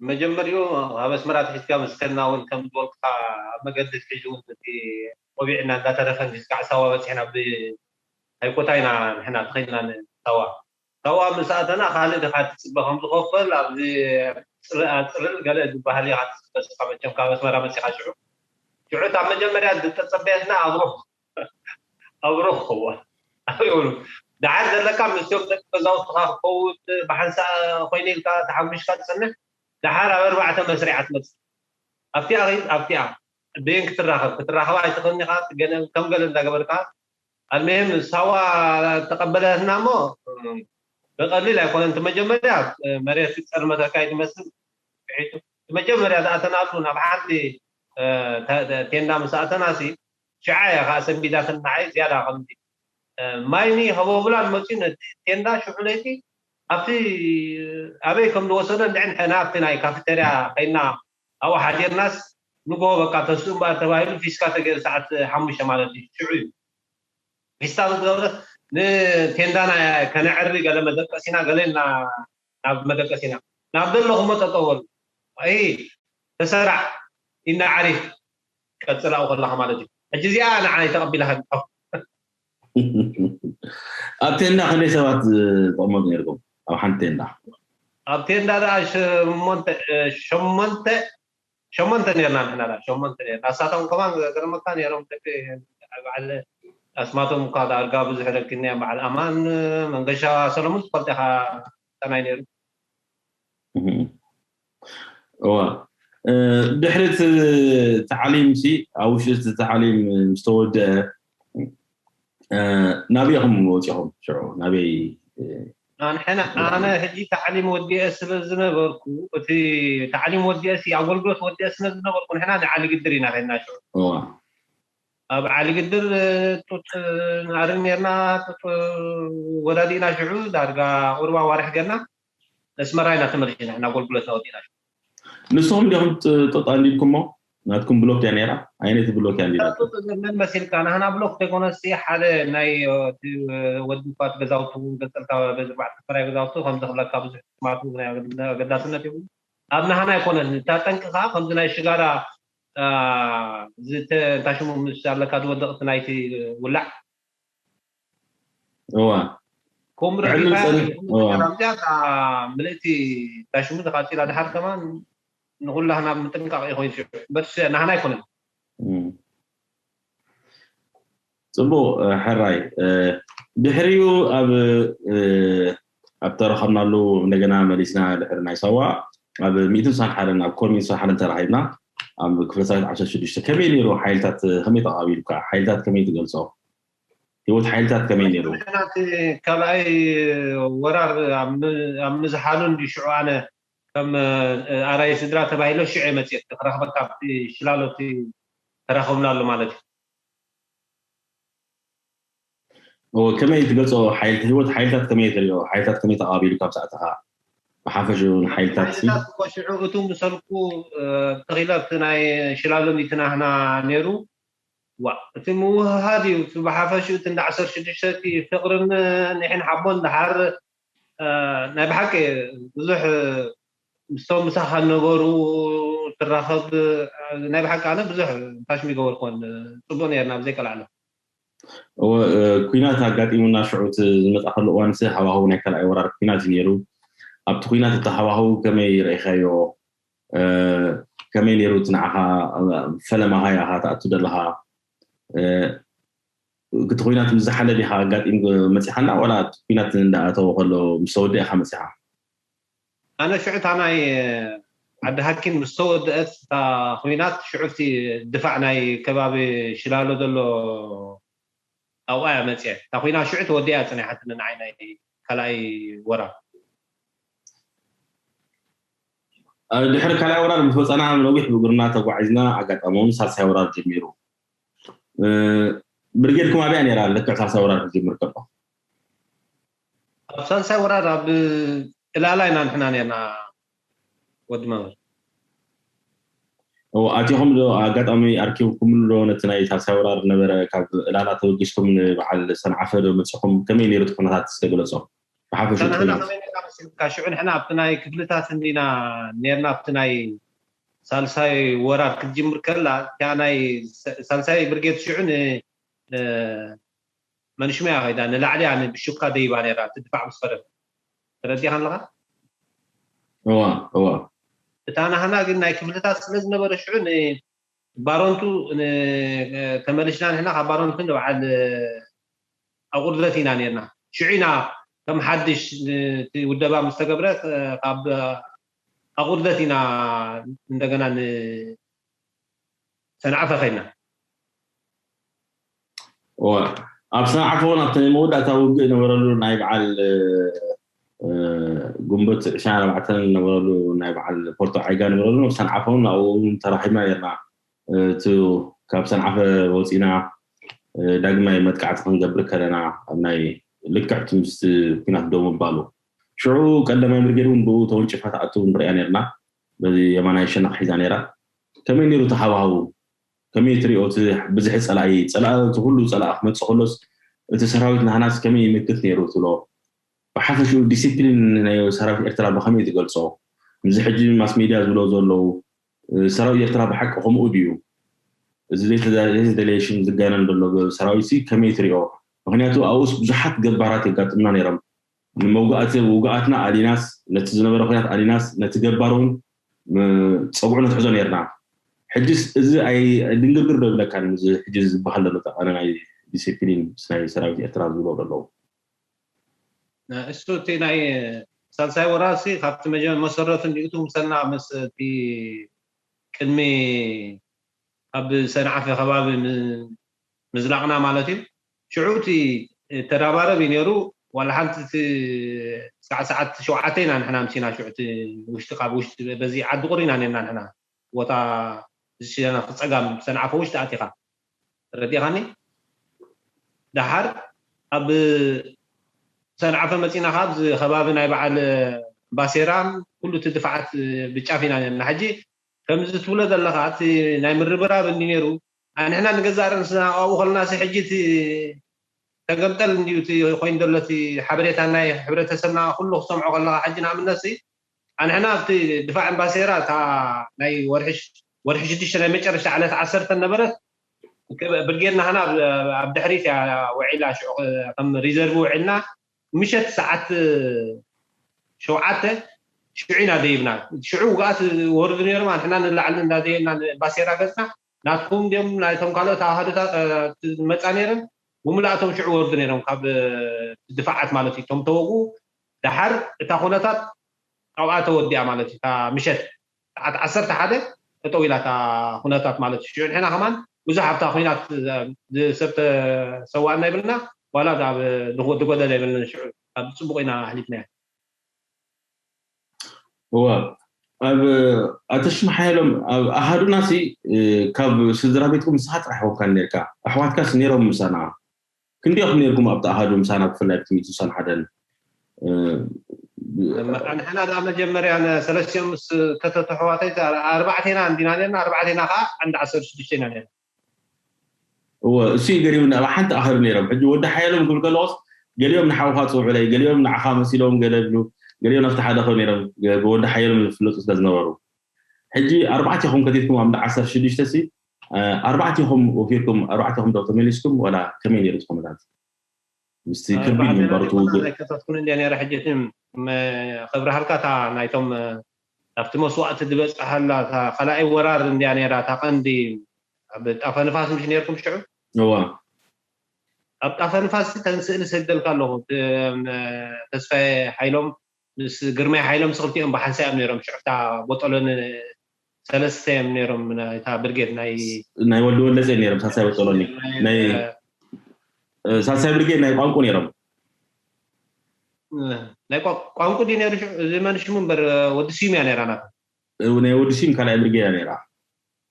መጀመሪኡ ኣብ ኣስመራ ትሒዝካ ምስ ከድና እውን ከም ዝበልኩኻ ኣብ መገዲ ትሒዙ እውን እቲ ቆቢዕና እንዳተረፈን ክሳዕ ሳዋ በፂሕና ብ ሃይኮታ ኢና ንሕና ተኸድና ንሳዋ። ሳዋ ምስ ኣተና ካልእ ድኻ ትፅበ ከም ዝኸፈል ኣብዚ ፅልእ ኣፅልል ገለ ዝበሃል ኢኻ ትፅበ ስኻ መቸም ካብ ኣስመራ መፂኻ ሽዑ ሽዑ እታ መጀመርያ ዝተፀበየትና ኣብሩኽ ኣብሩኽ ክዋ ኣብሩ ደሓር ዘለካ ምስቶም ደቂ ገዛውትኻ ክኸውን ብሓንሳ ኮይኑ ኢልካ ተሓምሽካ ትፅንሕ ደሓር ኣብ ኣርባዕተ መስሪዓ ትመፅእ ኣብቲኣ ኸይድ ኣብቲኣ ብየን ክትራኸብ ክትራኸብ ኣይትኽእልኒ ኢኻ ከም ገለ እንዳገበርካ ኣልመሄም ሳዋ ተቐበለትና እሞ ብቐሊል ኣይኮነን እቲ መጀመርያ መሬት ክፀልመተካ እዩ ትመስል መጀመርያ ዝኣተናሉ ናብ ሓንቲ ቴንዳ ምስ ኣተናሲ ሽዓ እያ ከዓ ሰንቢዳትን ንዓይ ዝያዳ ከምዚ ማይኒ ከበቡላ ንመፅኡ ነቲ ቴንዳ ሽዑ ለይቲ ኣብቲ ኣበይ ከም ዝወሰዶ እንድዕን ሕና ኣብቲ ናይ ካፌተርያ ከይና ኣብኡ ሓዲርናስ ንጎ በቃ ተስኡ እምበኣር ተባሂሉ ፊስካ ተገይሩ ሰዓት ሓሙሽተ ማለት እዩ ሽዑ እዩ ፊስታ ዝገብረ ንቴንዳና ከነዕሪ ገለ መደቀሲና ገለ ናብ መደቀሲና ናብ ዘለኹሞ ጠጠወሉ ኣይ ተሰራዕ ኢና ዓሪፍ ቀፅል ኣብኡ ከለኻ ማለት እዩ ሕጂ እዚኣ ንዓይ ተቐቢላ ከድሖ ኣብ ቴንዳ ክንደይ ሰባት ትቕመጡ ነርኩም ኣብ ሓንቲ ቴንዳ ኣብ ቴንዳ ደኣ ሸሞንተ ሸሞንተ ሸሞንተ ነርና ንሕና ደኣ ሸሞንተ ነርና እሳቶም ከማን ገርመካ ነሮም ደቂ በዓል ኣስማቶም እኳ ዳርጋ ብዙሕ ረኪብናዮም በዓል ኣማን መንገሻ ሰለሙን ትፈልጢ ኢኻ እንታይ ነይሩ እዋ ድሕሪ እቲ ተዓሊም ሲ ኣብ ውሽጢ እቲ ተዓሊም ምስ ተወደአ ናበይ ኢኹም ወፂኹም ሽዑ ናበይ ኣንሕና ኣነ ሕጂ ታዕሊም ወዲአ ስለ ዝነበርኩ እቲ ታዕሊም ወዲአ ሲ ኣገልግሎት ወዲአ ስለ ዝነበርኩ ንሕና ንዓሊ ግድር ኢና ከድና ሽዑ እዋ ኣብ ዓሊ ግድር ጡጥ ንኣርም ነርና ጡጥ ወዳዲእና ሽዑ ዳርጋ ቁርባ ዋርሕ ገና ኣስመራ ኢና ተመልሽና እና ኣገልግሎትና ወዲእና ሽዑ ንስኹም ዲኹም ጡጥ ኣንዲድኩሞ ናትኩም ብሎክ እያ ነራ ኣይነቲ ብሎክ እያ እንዲዳ ጡጥ ዘመን መሲልካ ናህና ብሎክ ተይኮነሲ ሓደ ናይ ወዲ ኳት ገዛውቱ ገጠልካ በዝርባዕተ ሰራይ ገዛውቱ ከም ዝኽብለካ ብዙሕ ስማቱ ኣገዳስነት ይብሉ ኣብ ናህና ኣይኮነን እታ ጠንቂ ከዓ ከምዚ ናይ ሽጋራ ዝተ- እንታይ ሽሙ ምስ ኣለካ ዝወደቕ እቲ ናይቲ ውላዕ እዋ ከምኡ ዕሉ ረኺብካ ጸን- እዋ። እዚኣ እታ ምልእቲ እንታይ ሽሙ ተቃፂላ ድሓር ከማን ንኩላህና ምጥንቃቕ ይኮይን ሽዑ በቲ ናህና ኣይኮነን እም። ጽቡቕ እ፣ ሕራይ እ፣ ድሕሪኡ ኣብ እ፣ ኣብ ተረኸብናሉ እንደገና መሊስና ድሕሪ ናይ ሳዋ ኣብ ሚእትን ሳን ሓደን ኣብ ኮር ሚእትን ሳን ሓደን ተራኺብና ኣብ ክፍለ ሰራዊት ዓሰርተ ሽዱሽተ ከመይ ነይሩ ሓይልታት ከመይ ተቓቢሉካ ሓይልታት ከመይ ትገልጾ ህይወት ሓይልታት ከመይ ነይሩ? ሕና እቲ ካልኣይ ወራር ኣብ ም- ኣብ ምዝሓሉ እንዲ ሽዑ ኣነ ከም ኣራይ ስድራ ተባሂሎ ሽዑ መፅት ክረኽበካ ኣብቲ ሽላሎቲ ተራኸብናሉ ማለት እዩ። እወ፣ ከመይ ትገልፆ? ሓይል ህይወት ሓይልታት ከመይ ትሪኦ? ሓይልታት ከመይ ተቐባቢሉ ካብ ሰዓትኻ? ብሓፈሽኡ ንሓይልታት ሲ ሓይልታት እኮ ሽዑ እቱ ምሰልኩ ተኺለ ኣብቲ ናይ ሽላሎም ይትናህና ነይሩ። ዋ እቲ ምውህሃድ እዩ። እቲ ብሓፈሽኡ እቲ እንዳ ዓሰርተ ሽዱሽተ እቲ ፍቕርን ንሕን ሓቦን ድሓር ናይ ብሓቂ ብዙሕ ምስቶም ምሳኻ ነበሩ ትራኸብ ናይ ብሓቂ ኣነ ብዙሕ ታሽሚ ገበርኮን ጽቡቅ ነርና ብዘይ ቀላዕሎ ኩናት ኣጋጢሙና ሽዑ ዝመፃ ከሎ እዋንስ ሃዋህው ናይ ካልኣይ ወራር ኩናት እዩ ነይሩ። ኣብቲ ኩናት እቲ ሃዋህው ከመይ ረኢኻዮ? ከመይ ነይሩ እቲ ንዓኻ ፈለማኻ ኢኻ ትኣቱ ዘለኻ? እቲ ኩናት ምስ ዝሓለ ዲኻ ኣጋጢም መፂኻና ዋላ እቲ ኩናት እንዳኣተወ ከሎ ምስ ተወደ ኢኻ መፂኻ? ኣነ ሽዑ እታ ናይ ዓዲ ሃኪን ምስ ተወደአት እታ ኩናት ሽዑ እቲ ድፋዕ ናይ ከባቢ ሽላሎ ዘሎ ኣብኡ እያ መፅአ እታ ኩናት ሽዑ ተወዲኣ ፀኒሓትኒ ንዓይ ናይ ካልኣይ ወራር ድሕሪ ካልኣይ ወራር ምስ ወፃና ነዊሕ ብእግርና ተጓዒዝና ኣጋጣሚ እውን ሳልሳይ ወራር ጀሚሩ። ብርጌድኩም ኣብያ ነይራ ልክዕ ሳልሳይ ወራር ክጅምር ከሎ? ኣብ ሳልሳይ ወራር ኣብ እላላ ኢና ንሕና ነርና ወዲ መምህር። ኣቲኹም ዶ ኣጋጣሚ ኣርኪብኩም ዶ ነቲ ናይ ሳልሳይ ወራር ነበረ ካብ እላላ ተበጊስኩም ንበዓል ሰንዓፈ ዶ መፅኹም? ከመይ ነይሩ እቲ ኩነታት እስከ ግለፆ? ብሓፈሽ ንሕና ከመይ ኔርና መሲልካ ሽዑ ንሕና ኣብቲ ናይ ክፍልታት እንዲና ኔርና ኣብቲ ናይ ሳልሳይ ወራር ክትጅምር ከላ እቲያ ናይ ሳልሳይ ብርጌድ ሽዑ መንሽመያ ከይዳ ንላዕሊ እያ ብሹካ ደይባ ነራ እቲ ድፋዕ ምስ ፈረስ ተረዲኻ ኣለኻ እዋ እዋ እታ ናህና ግን ናይ ክፍልታት ስለ ዝነበረ ሽዑ ባሮንቱ ተመልሽና ንሕና ካብ ባሮንቱ ንበዓል ኣቁርደት ኢና ነርና ሽዑ ኢና ከም ሓድሽ ውደባ ምስ ተገብረ ካብ ኣቁርደት ኢና እንደገና ንሰንዓፈ ከይና ኣብ ሰንዓፈ እውን ኣብቲ ናይ መወዳእታ ውግእ ነበረሉ ናይ በዓል ጉንበት ዕስራን ኣርባዕተን ነበረሉ ናይ በዓል ፖርቶ ዓይጋ ነበረሉ ኣብ ሰንዓፈ እውን ኣብኡ እውን ተራኺብና ነርና እቲ ካብ ሰንዓፈ ወፂና ዳግማይ መጥቃዕቲ ክንገብር ከለና ኣብ ናይ ልክዕ እቲ ምስ ኩናት ደው ምባሉ ሽዑ ቀዳማይ ብርጌድ እውን ብኡ ተወንጭፋ ትኣቱ ንሪኣ ነርና በዚ የማናይ ሸነኽ ሒዛ ነራ ከመይ ነይሩ እቲ ሃዋህው ከመይ ትሪኦ እቲ ብዝሒ ፀላኢ ፀላኢ እቲ ኩሉ ፀላኢ ክመፅእ ከሎስ እቲ ሰራዊት ናህናስ ከመይ ይምክት ነይሩ ትብሎ ብሓፈሽኡ ዲሲፕሊን ናይ ሰራዊት ኤርትራ ብከመይ ትገልፆ እዚ ሕጂ ማስ ሜድያ ዝብሎ ዘለዉ ሰራዊት ኤርትራ ብሓቂ ከምኡ ድዩ እዚ ዘይተደለየ ሽም ዝጋነን ዘሎ ሰራዊት ከመይ ትሪኦ ምክንያቱ ኣብኡስ ብዙሓት ገባራት የጋጥምና ነይሮም ንመውጋእቲ ውግኣትና ኣሊናስ ነቲ ዝነበረ ኩናት ኣሊናስ ነቲ ገባር እውን ፀጉዑ ነትሕዞ ነርና ሕጅስ እዚ ኣይ ድንግርግር ዶ ይብለካን እዚ ሕጂ ዝበሃል ዘሎ ተቃነ ናይ ዲሲፕሊን ናይ ሰራዊት ኤርትራ ዝብሎ ዘለዉ እሱ እቲ ናይ ሳልሳይ ወራሲ ካብቲ መሰረቱ እንዲኡ ትውሰና ምስ እቲ ቅድሚ ኣብ ሰንዓፈ ከባቢ ምዝላቕና ማለት እዩ ሽዑ እቲ ተዳባረብ እዩ ነይሩ ዋላ ሓንቲ እቲ ሳዕ ሰዓት ሸውዓተ ኢና ንሕና ምሲና ሽዑ እቲ ውሽጢ ካብ ውሽጢ በዚ ዓዲ ቁር ኢና ነና ንሕና ቦታ ዝሽና ክፀጋም ሰንዓፈ ውሽጢ ኣቲኻ ረዲኻኒ ደሓር ኣብ ሰንዓፈ መፂና ካብ ከባቢ ናይ በዓል ባሴራን ኩሉ እቲ ድፋዓት ብጫፍ ኢና ነና ሕጂ ከምዚ ትብሎ ዘለኻ እቲ ናይ ምርብራብ እንዲ ነይሩ ኣንሕና ንገዛእ ርእስና ኣብኡ ከለና ሲ ሕጂ እቲ ተገምጠል እንዲዩ እቲ ኮይኑ ዘሎ እቲ ሓበሬታ ናይ ሕብረተሰብና ኩሉ ክሰምዖ ከለካ ሕጂ ንኣብነት ኣንሕና ኣብቲ ድፋዕ እምባሴራ እታ ናይ ወርሒ ሽዱሽተ ናይ መጨረሽታ ዕለት ዓሰርተ ነበረት ብርጌድ ናህና ኣብ ድሕሪት እያ ውዒላ ሽዑ ከም ሪዘርቭ ውዒልና ምሸት ሰዓት ሸውዓተ ሽዑ ኢና ደይብና ሽዑ ውግኣት ወርዱ ነይሮም ኣንሕና ንላዕሊ እንዳደየብና ባሴራ ገፅና ናትኩም ድዮም ናይቶም ካልኦት ኣሃዱታት መፃ ነይረን ብምልኣቶም ሽዑ ወርዱ ነይሮም ካብ ድፋዓት ማለት እዩ እቶም ተወጉ ደሓር እታ ኩነታት ኣብኣ ተወዲኣ ማለት እዩ እታ ምሸት ሰዓት ዓሰርተ ሓደ ጠጠው ኢላ እታ ኩነታት ማለት እዩ ሽዑ ንሕና ከማን ብዙሕ ኣብታ ኩናት ሰብ ተሰዋእና ይብልና ዋላ ኣብ ድጎ- ድጎደለ የብልን። ሽዑ ኣብ ጽቡቕ ኢና ኣሕሊፍናዮ። እወ፣ ኣብ ኣተሽም ሓየሎም ኣብ ኣሃዱና ሲ ካብ ስድራ ቤትኩም ንስኻ ጥራሕ ኮንካ ነርካ፣ ኣሕዋትካስ ነይሮም ምሳና? ክንዲኦም ነርኩም ኣብቲ ኣሃዱ ምሳና ብፍላይ ብትሚቱ ሳን ሓደን? ኣንሕና ደኣ መጀመርያ ሰለስቲኦም ምስ ከተቱ ኣሕዋተይ ኣርባዕቴና እንዲና ነርና። ኣርባዕቴና ከዓ ዓንዲ ዓሰርተ ሽዱሽተ ኢና ነርና። እወ፣ እሱ ገሊኦም ኣብ ሓንቲ ኣሃዱ ነይሮም። ሕጂ ወዲ ሓየሎም ክብል ከለዎስ ገሊኦም ንሓውካ ጽውዑለይ፣ ገሊኦም ንዓኻ መሲሎም ገለ ብሉ፣ ገሊኦም ኣብቲ ሓደ ኮ ነይሮም። ብወዲ ሓየሎም ዝፍለጡ ስለ ዝነበሩ ሕጂ ኣርባዕቴኹም ከቲትኩም ኣብ ዓሰርተ ሽዱሽተ ሲ ኣርባዕቴኹም ወፊርኩም ኣርባዕቴኹም ዶ ተመሊስኩም ወላ ከመይ ነይሩ ትኾነታት? ምስቲ ከቢድ ምንባሩ ትውግእ ኣይከተትኩን እንዲያ ነይረ። ሕጂ ክብርሃልካ እታ ናይቶም ኣብቲ መስዋእቲ ዝበፅሓላ ካልኣይ ወራር እንዲያ ነይራ እታ ቀንዲ። ኣብ ጣፈ ንፋስ ምሽ ነይርኩም ሽዑ? እዋ ኣብ ጣፈ ንፋስ ተን ስእሊ ሰደልካ ኣለኹ። ተስፋይ ሓይሎም ምስ ግርማይ ሓይሎም ስክልቲኦም ብሓንሳ እዮም ነይሮም። ሽዑ እታ ቦጠሎን ሰለስተ እዮም ነይሮም። እታ ብርጌድ ናይ ናይ ወልዲ ወለፀ ነይሮም ሳሳይ ቦጠሎኒ ናይ ሳሳይ ብርጌድ ናይ ቋንቁ ነይሮም። ናይ ቋንቁ ዲ ነይሩ። እዚ መን ሽሙ እምበር ወዲ ስዩም እያ ነይራ ናት። ናይ ወዲ ስዩም ካልኣይ ብርጌድ እያ ነይራ።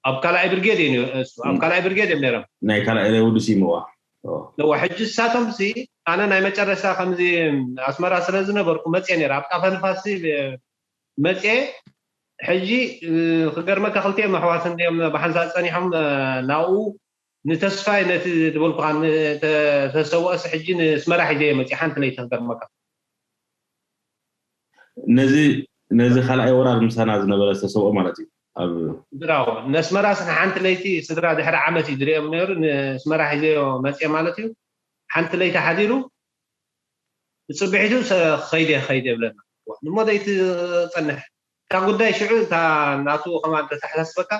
ኣብ ካልኣይ ብርጌድ እዩ። ኣብ ካልኣይ ብርጌድ እዮም ነይሮም። ናይ ካልኣይ ናይ ወዲ ስዩም እዋ እዋ ሕጂ እሳቶም ሲ ኣነ ናይ መጨረሻ ከምዚ ኣስመራ ስለ ዝነበርኩ መፅየ ነይረ። ኣብ ጣፈ ንፋስ መፅየ። ሕጂ ክገርመካ ክልቲኦም ኣሕዋት እንዲኦም ብሓንሳእ ፀኒሖም ናብኡ ንተስፋይ ነቲ ዝበልኩኻ ተሰውኦስ ሕጂ ንስመራ ሒዘዮ መፅየ ሓንቲ ለይቲ ክገርመካ። ነዚ ነዚ ካልኣይ ወራር ምሳና ዝነበረ ዝተሰውኦ ማለት እዩ። ኣብ ድራዎ ነስመራስ ንሓንቲ ለይቲ ስድራ ድሕሪ ዓመት እዩ ዝሪኦም ነይሩ። ንስመራ ሒዘዮ መፅየ ማለት እዩ። ሓንቲ ለይቲ ሓዲሩ ብፅብሒቱ ከይደ ከይደ ይብለና። ንሞ ለይቲ ፀንሕ እታ ጉዳይ ሽዑ እታ ናቱ ከማን ተተሓሳስበካ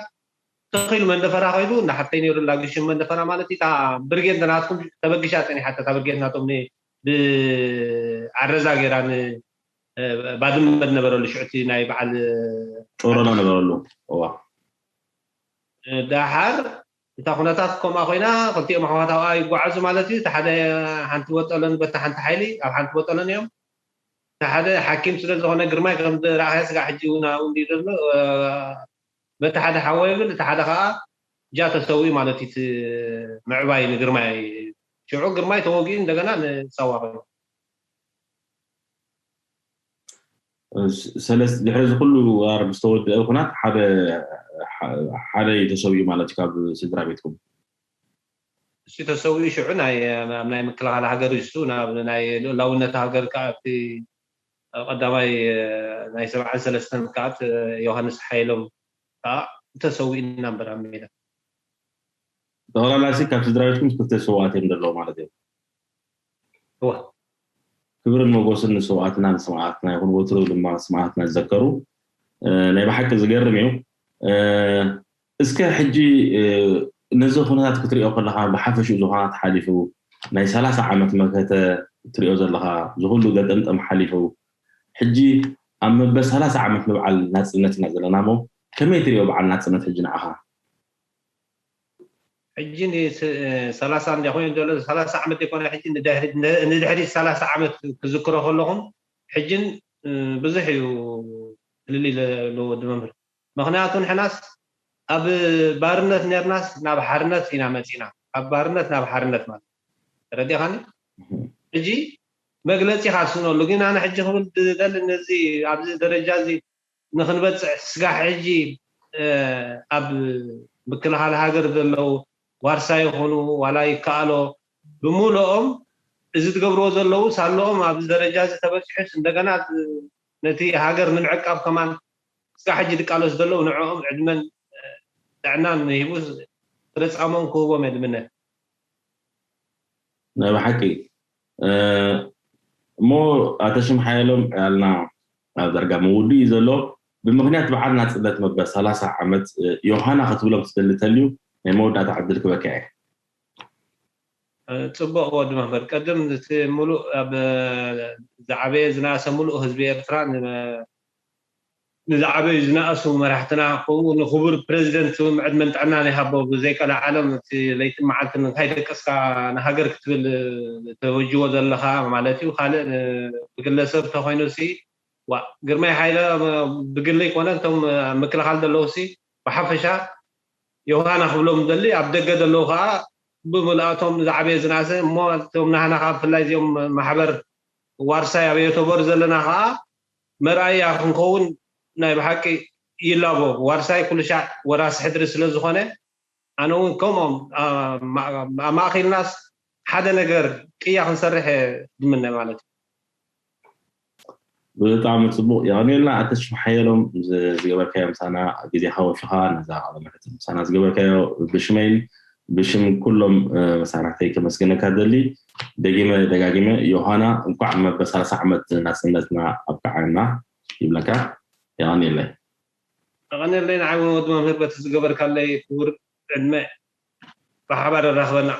ተኺሉ መንደፈራ ከይዱ እናሓፍተይ ነይሩ ላግሽም መንደፈራ ማለት እታ ብርጌድ ናትኩም ተበግሻ ፀኒሓ እታ ብርጌድ ናቶም ብዓረዛ ገይራ ባድመ ዝነበረሉ ሽዑ እቲ ናይ በዓል ጦሮና ነበረሉ እዋ ዳሓር እታ ኩነታት ከምኣ ኮይና ክልቲኦም ኣሕዋት ኣብኣ ይጓዓዙ ማለት እዩ። ሓደ ሓንቲ በጠሎን በታ ሓንቲ ሓይሊ ኣብ ሓንቲ በጠሎን እዮም። እቲ ሓደ ሓኪም ስለ ዝኾነ ግርማይ ከም ዝረኣኻዮ ስጋዕ ሕጂ እውን ኣብኡ እንዲ ዘሎ በቲ ሓደ ሓወ ይብል እቲ ሓደ ከዓ ጃ ተሰዊኡ ማለት እዩ። ምዕባይ ንግርማይ ሽዑ ግርማይ ተወጊኡ እንደገና ንሳዋ ኮይኑ ሰለስተ ድሕሪ እዚ ኩሉ ወራር ምስ ተወደአ ኩናት ሓደ ሓደ እዩ ተሰዊኡ ማለት እዩ ካብ ስድራ ቤትኩም እሱ ተሰዊኡ ሽዑ ናይ ኣብ ናይ ምክልኻል ሃገር እዩ እሱ ናብ ናይ ልኡላውነት ሃገር ከዓ ኣብቲ ቀዳማይ ናይ ሰብዓን ሰለስተን ከዓ ዮሃንስ ሓይሎም ከዓ ተሰዊእና እምበር ኣብ ሜዳ ጠቕላላ ሲ ካብ ስድራ ቤትኩም ክልተ ሰዋእት እዮም ዘለዉ ማለት እዮም እዋ ክብርን ሞጎስን ንሰዋእትና ንሰማእትና ይኹን ወትሩ ድማ ሰማእትና ዝዘከሩ ናይ ብሓቂ ዝገርም እዩ እስከ ሕጂ ነዚ ኩነታት ክትሪኦ ከለካ ብሓፈሽኡ ዝኮና ተሓሊፉ ናይ ሰላሳ ዓመት መከተ ትሪኦ ዘለካ ዝኩሉ ገጠምጠም ሓሊፉ ሕጂ ኣብ መበ ሰላሳ ዓመት ንበዓል ናፅነት ኢና ዘለና ሞ ከመይ ትሪኦ በዓል ናፅነት ሕጂ ንዓካ ሕጂ ሰላሳ እንዲያ ኮይኑ ዘሎ ሰላሳ ዓመት ዘይኮነ ሕጂ ንድሕሪት ሰላሳ ዓመት ክዝክሮ ከለኹም ሕጅን ብዙሕ እዩ ፍልልይ ዘለዎ ወዲ መምህር ምክንያቱ ንሕናስ ኣብ ባርነት ነርናስ ናብ ሓርነት ኢና መፂና ካብ ባርነት ናብ ሓርነት ማለት ተረዲኻኒ ሕጂ መግለፂ ካልስነሉ ግን ኣነ ሕጂ ክብል ዝደሊ ነዚ ኣብዚ ደረጃ እዚ ንክንበፅሕ ስጋዕ ሕጂ ኣብ ምክልኻል ሃገር ዘለዉ ዋርሳ ይኹኑ ዋላ ይከኣሎ ብምልኦም እዚ ትገብርዎ ዘለዉ ሳለኦም ኣብዚ ደረጃ እዚ ተበፂሑስ እንደገና ነቲ ሃገር ንምዕቃብ ከማን ስጋዕ ሕጂ ዝቃለሱ ዘለዉ ንዕኦም ዕድመን ጥዕናን ሂቡ ፍረፃሞም ክህቦም እየ ዝምነ ናይ ብሓቂ እሞ ኣተሽም ሓየሎም ዕልና ኣብ ዳርጋ ምውዱ እዩ ዘሎ ብምክንያት በዓል ናፅነት መበል ሰላሳ ዓመት ዮሃና ክትብሎም ትደሊ ተልዩ ናይ መወዳእታ ዕድል ክበካ እየ ፅቡቅ ወዲ መምህር ቀድም እቲ ሙሉእ ኣብ ዝዓበየ ዝናእሰ ሙሉእ ህዝቢ ኤርትራ ንዝዓበዩ ዝነኣሱ መራሕትና፣ ከምኡ ንክቡር ፕረዚደንት እውን ዕድመን ጥዕናን ይሃቦ። ብዘይቀልዓለም እቲ ለይትን መዓልትን እንታይ ደቀስካ ንሃገር ክትብል ተወጅቦ ዘለኻ ማለት እዩ። ካልእ ብግለሰብ ተኮይኑ ሲ ዋ ግርማይ ሓይለ ብግለይ ኮነ እቶም ምክልኻል ዘለዉ ሲ ብሓፈሻ ዮሃና ክብሎም ደሊ ኣብ ደገ ዘለዉ ከዓ ብምልኣቶም ዝዓበየ ዝነኣሰ እሞ እቶም ናህና ከዓ ብፍላይ እዚኦም ማሕበር ዋርሳይ ኣብ የተቦር ዘለና ከዓ መርኣያ ክንከውን ናይ ብሓቂ ይላቦ። ዋርሳይ ኩሉ ሻዕ ወራሲ ሕድሪ ስለ ዝኾነ ኣነ እውን ከምኦም ኣብ ማእኸልናስ ሓደ ነገር ቅያ ክንሰርሕ እየ ዝምነ ማለት እዩ። ብጣዕሚ ፅቡቅ የቀንየልና። ኣተሽ ሓየሎም ዝገበርካዮ ምሳና ግዜካ ወፊካ ነዛ ቃለ ምሕት ምሳና ዝገበርካዮ ብሽመይን ብሽም ኩሎም መሳርሕተይ ከመስግነካ ደሊ። ደጊመ ደጋጊመ ዮሃና እንኳዕ መበል ሰላሳ ዓመት ናፅነትና ኣብቅዓና ይብለካ። የቀንየለይ። የቀንየለይ ንዓይ እውን ወዲ መምህር በቲ ዝገበርካለይ ክቡር ዕድመ ብሓባር ኣራክበና።